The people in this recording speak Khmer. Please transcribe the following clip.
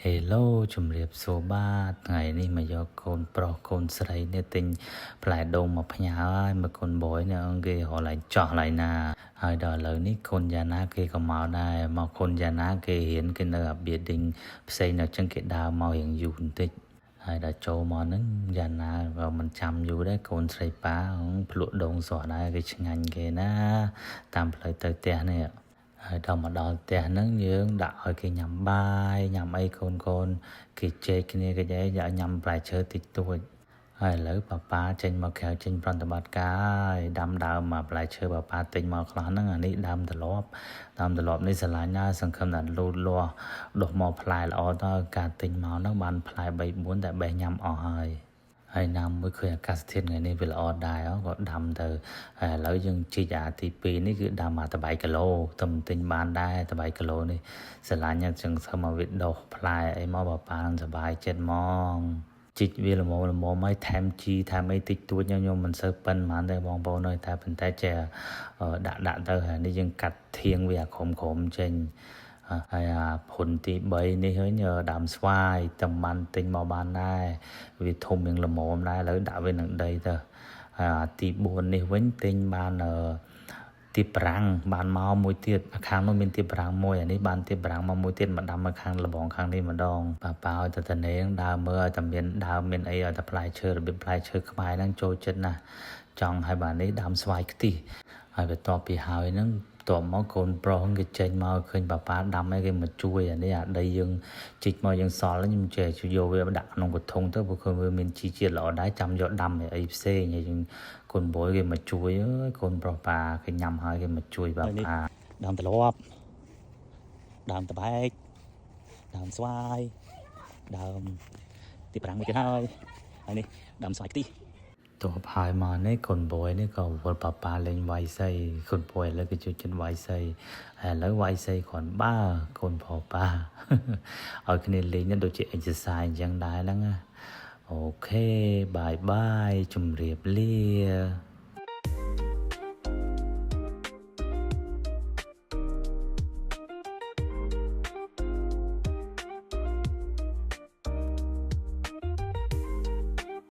Hello ជំរាបសួរបាទថ្ងៃនេះមកយកកូនប្រុសកូនស្រីនេះទិញផ្លែដូងមកផ្ញើហើយមកកូនបយនេះគេរកឡើងចោះឡើយណាហើយដល់ឥឡូវនេះកូនយ៉ាណាគេក៏មកដែរមកកូនយ៉ាណាគេរៀនគេនៅអា building ផ្សេងដល់ចឹងគេដើរមករៀងយូរបន្តិចហើយដល់ចូលមកហ្នឹងយ៉ាណាក៏មិនចាំយូរដែរកូនស្រីប៉ាភ្លក់ដូងស្រស់ដែរគេឆ្ងាញ់គេណាតាមផ្លូវទៅផ្ទះនេះហើយដល់មកដល់ផ្ទះហ្នឹងយើងដាក់ឲ្យគេញ៉ាំបាយញ៉ាំអីកូនកូនគេជែកគ្នាគេអីយកញ៉ាំផ្លែឈើតិចតួចហើយឥឡូវប៉ាប៉ាចេញមកក្រៅចេញប្រតិបត្តិការហើយដាំដើមមកផ្លែឈើប៉ាប៉ាទិញមកខ្លះហ្នឹងអានេះដើមត្រឡប់ដើមត្រឡប់នេះស្រឡាញ់ណាស់សង្ឃឹមថាលូតលាស់ដុះមកផ្លែល្អទៅការទិញមកហ្នឹងបានផ្លែ3 4តែបេះញ៉ាំអស់ហើយហើយណាមួយឃើញអាកាសធាតុថ្ងៃនេះវាល្អដែរក៏ដាំទៅហើយឥឡូវយើងជីកអាទី2នេះគឺដាំអាតបៃគីឡូតែមិនទិញបានដែរតបៃគីឡូនេះស្រឡាញ់ចឹងសឹមមកវាដុះផ្លែអីមកប៉ាប៉ានឹងសប្បាយចិត្តហ្មងជីកវាល្មមល្មមហើយថែមជីថែមអីតិចតួចខ្ញុំមិនសូវប៉ិនហ្មងទេបងប្អូនអើយតែប៉ុន្តែចេះដាក់ដាក់ទៅហើយនេះយើងកាត់ធៀងវាអាក្រុមក្រុមចេញហើយអាភុនទី3នេះវិញដើមស្វាយតំបានទិញមកបានដែរវាធំយ៉ាងល្មមដែរឥឡូវដាក់វានឹងដីទៅហើយអាទី4នេះវិញទិញបានទីប្រាំងបានមកមួយទៀតខាងនោះមានទីប្រាំងមួយអានេះបានទីប្រាំងមកមួយទៀតមកដាំមកខាងលបងខាងនេះម្ដងប៉ាប៉ាឲ្យតែតនេងដើមមើលឲ្យតែមានដើមមានអីឲ្យតែផ្លែឈើរបៀបផ្លែឈើខ្មែរហ្នឹងចូលចិត្តណាស់ចង់ឲ្យបាននេះដើមស្វាយខ្ទិះហើយបន្ទាប់ពីហើយហ្នឹងតបមកកូនប្រុសគេចេញមកឃើញប៉ាប៉ាដាំអីគេមកជួយអានេះអាដីយើងជីកមកយើងសល់ខ្ញុំចេះយកវាដាក់ក្នុងកធុងទៅព្រោះឃើញវាមានជីជាតិល្អដែរចាំយកដាំអីផ្សេងហើយយើងកូនបុយគេមកជួយអើយកូនប្រុសប៉ាគេញ៉ាំហើយគេមកជួយប៉ាប៉ា ដើមត្រឡប់ដើមតបែកដើមស្វាយដើមទីប្រាំងមួយទៀតហើយហើយនេះដើមស្វាយខ្ទិះ តបហើយមកនេះកូនបុយនេះក៏វល់ប៉ាប៉ាលេងវាយសីកូនបុយឥឡូវគេជួយចិត្តវាយសីហើយឥឡូវវាយសីគ្រាន់បើកូនប្រុសប៉ា ឲ្យគ្នាលេងនេះដូចជា exercise អញ្ចឹងដែរហ្នឹងណាOK, bye bye ជម្រាបលា។